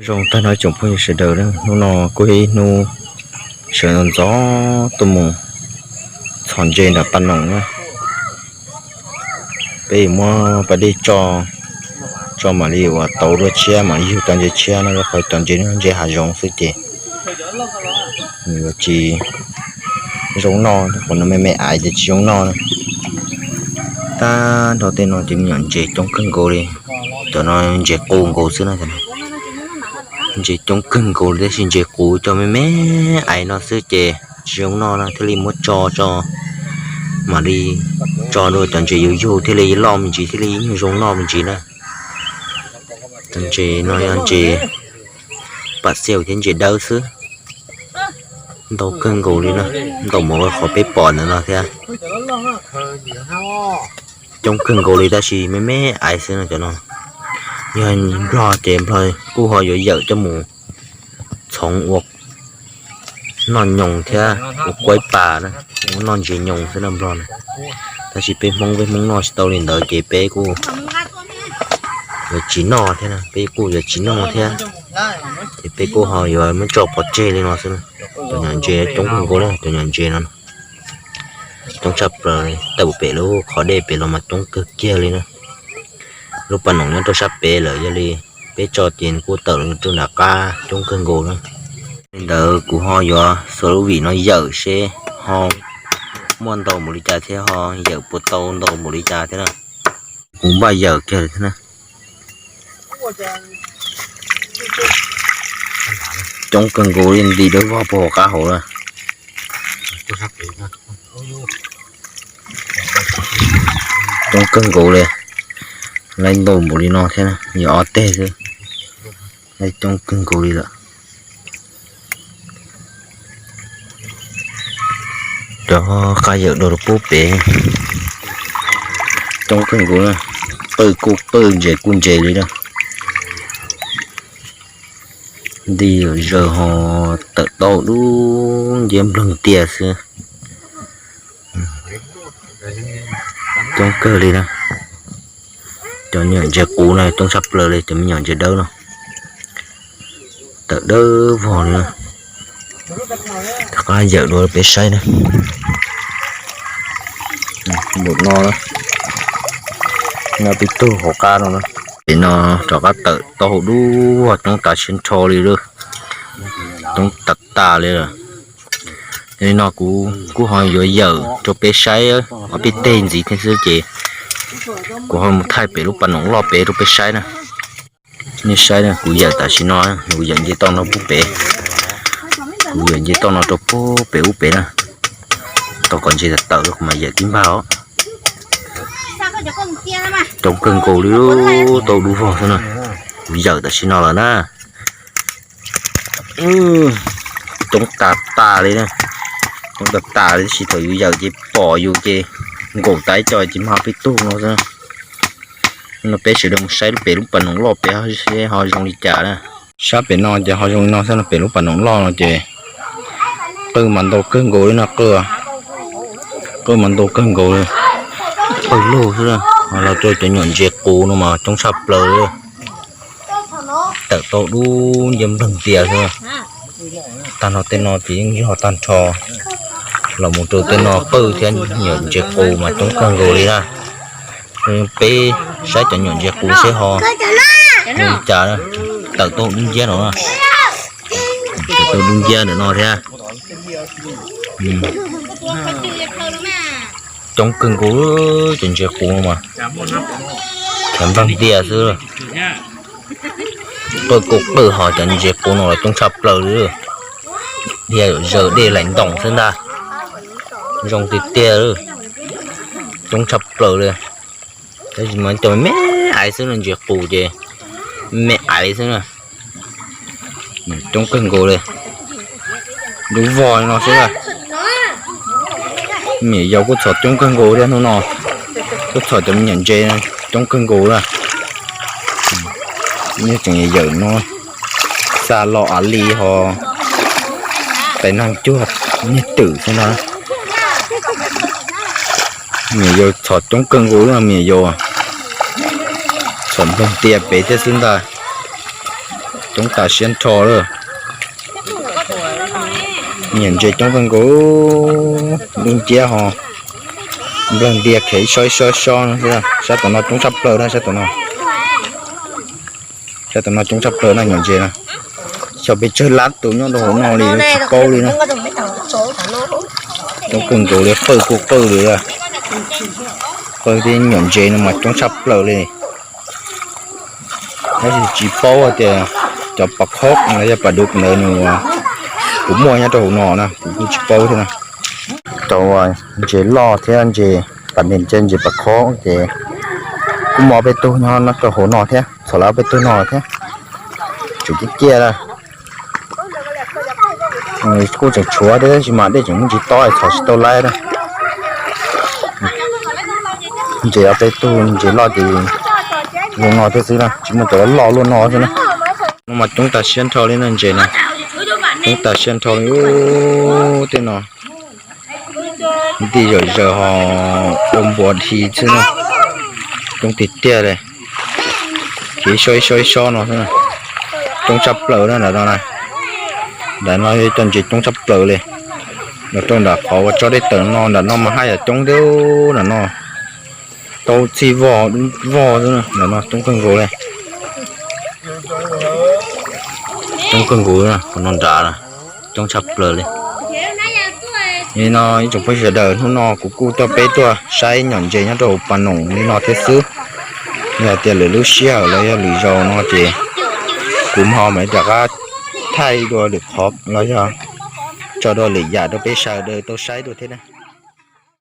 Zoo tag nrho tsoom phooj ywg sawv daws, hnub no kuj yog ib hnub sawv ntxov ntxov tuaj mus txhos ntses nram pas noom na. Peb yuav muab pas dej tso, tso mam li ua tau dua tshiab mam li yug cov ntses tshiab no, rau qhov cov ntses no ntses hav zoov xwb ces nws yuav tsis zoo noj, qhov no me me aiv ces tsis zoo noj na. Tag nrho tej no ces me nyuam ntses coob kawg nkaus li. Cov no ntses qus nkaus xwb na. Ntses coob kawg nkaus li tab sis ntses qus cov me me aiv no xwb ces tsis zoo noj na, thiaj li muab tso tso mam li tso dua cov ntses yuv yug thiaj li loj me ntsis thiaj li zoo noj me ntsis na. Cov ntses no yog ntses pam xiaus thiab ntses dawb xwb. Ntau kawg nkaus li na, ntau mus qhov peb pom ntawm no thiab. Coob kawg nkaus li tab sis me me aiv xwb no cov no. Yog nplog ces nplog kuj ho yuav yawm coj mus txhoov ua noj nyoos thiab ua kuaib pas na, ua noj ntses nyoos xwb na nplog na. Tab sis peb Hmoob peb Hmoob noj tsis tau li ntawd ces peb kuj yuav tsis noj thiab, peb kuj yuav tsis noj thiab. Ces peb kuj ho yuav muab tso pov tseg li no xwb. Cov nyuam ntses coob kawg nkaus li, cov nyuam ntses no coob tshaj plaws li, tawm pem lub qhov dej pem los mas coob kawg kiag li na. Lub pas noom nyob rau sab pem lawm, yog li peb tso ces kuj tawm rau nram qab coob kawg nkaus na. Li ntawd kuv ho yuav xuas lub vim no yawm seb ho muaj ntau npaum li cas thiab ho yawm puas tau ntau npaum li cas thiab na. Kuv npaj yawm kiag thiab na. Coob kawg nkaus li, nti dawb vog puag hauv qab hauv lawm. Coob kawg nkaus li, laib ntau npaum li no thiab, yog ob teg xwb, laib coob kawg nkaus li lawm. Cov qab yawm dua rau pub pem, coob kawg nkaus, qwj kuj qwj, ntses kuj ntses li na. Nti zaws ho tawm tau dub nciab npleeg tiag xwb. Coob kawg li na. Cov me nyuam ntses qus no coob tshaj plaws li, cov me nyuam ntses dawb no tawm dawb vog li na. Rov qab yawm dua peb saib na. Npaum no, no peb tug hauv qab no na. Pem no rov qab tawm tau dub vog coob tas siab nrho li lawm. Coob tas tas li lawm. Yog li no kuv kuj ho yuav yawm rau peb saib ob peb teg ntxiv thiab xwb ces kuv ho mus thaij pem lub pas noom loj pem rau peb saib na. Nej saib na, kuv yawm tam sim no, kuv yawm nce toj no pub pem, kuv yawm nce toj no rau pub pem ub pem na. Tau kom ntses tawm tawm kuv mam yawm tib npag os. Coob kawg nkaus li, tau dub vog xwb na. Kuv yawm tam sim no lawm na. Coob tas tas li na. Coob tas tas li, tab sis thaum yus yawm ces pom yus ces nkaum tas ib co ces mag peb tug no xwb. No peb sawv daws mus saib lub pem lub pas noom loj pem seb ho zoo li cas na. Sab pem no ces ho zoo li no xwb no, pem lub pas noom loj no ces qwj mas ntau kawg nkaus li no, qwj, qwj mas ntau kawg nkaus li. Qwj lug xwb, los rau cov nyuam ntses qus no mas coob tshaj plaws li. Tawm tau dub nciab npleeg tiag xwb. Tag nrho tej no ces yeej yog tag nrho los mus rau tej no qwj thiab nyuam ntses qus mas coob kawg nkaus li na. Peb saib cov nyuam ntses qus seb ho zoo li cas. Tawm tau dub nciab no, tawm tau dub nciab ntawm no thiab. Coob kawg nkaus cov ntses qus no mas cov npleeg tiag xwb. Qwj kuj qwj, ho cov ntses qus no los coob tshaj plaws li. Dhia zaws dej laim ntoos xwb ntag. Zoo tiag tiag, coob tshaj plaws li. Tab sis mas cov me me aiv xwb no, ntses qus ces me me aiv xwb na. Coob kawg nkaus li. Dub vog li no xwb na. Me nyuam yaus kuj txhom coob kawg nkaus thiab hnub no. Kuj txhom cov me nyuam ntses coob kawg nkaus na. Nyob tseem yawm no xa los av li ho tais neeg cuag niag twm xwb na. Me nyuam yaus txhom coob kawg nkaus li, me nyuam yaus txhom npleeg tiag pem thiab xwb ntag. Coob tas siab nrho lawm. Nyuam ntses coob kawg nkaus, dub nciab ho nplawg ntias khiav ib sob ib sob ib sob no. Sab tom no coob tshaj plaws na, sab tom no. Sab tom no coob tshaj plaws na, nyuam ntses na. Xyov pes tsawg lab tus nyob rau hauv no li tsis paub li na. Coob kawg nkaus li, qawj kuj qawj li. Qawj thiab nyuam ntses no mas coob tshaj plaws li. Tab sis tsis paub tias cov pas khob los yog pas dub ntawd nws puas muaj nyob rau hauv no na, kuv kuj tsis paub thiab na. Cov ntses loj thiab ntses pas nees thiab ntses pas khob ces kuj muaj ob peb tug nyob rau hauv no thiab, txhom lawv ob peb tug no thiab. Tsum ciaj ciaj lawm. Kuj tseem tshuav thiab tab sis mas dej tseem muaj tsis tob, txhom tsis tau laib na. Ntses ob peb tug ntses loj ces zoo no thiab xwb na, tsis muaj cov loj luaj no xwb na. No mas coob tas siab nrho li no, ntses no coob tas siab nrho li. Tej no nti zawm zaws ho ua npuas dhi xwb na. Coob tiag tiag li. Ces ib sob ib sob ib sob no xwb na. Coob tshaj plaws na nram no na. Nram no yog cov ntses coob tshaj plaws li. Los rau nram qhov uas tso dej tawm no, nram no mas haj yam coob thiab nram no. Tau txij voj voj xwb na, nram no coob kawg nkaus li. Coob kawg nkaus, qhov no nrad na, coob tshaj plaws li. Li no ib tsoom phooj ywg sawv daws, hnub no kuv kuj coj peb tuaj saib nyuam ntses nyob rau hauv pas noom li no thiab xwb. Yog tias lwm lub sij hawm los yog lwm zaus no ces kuv ho mam rov qab thaij dua lwm qhov los yog tso dua lwm yam rau peb sawv daws tau saib dua thiab na.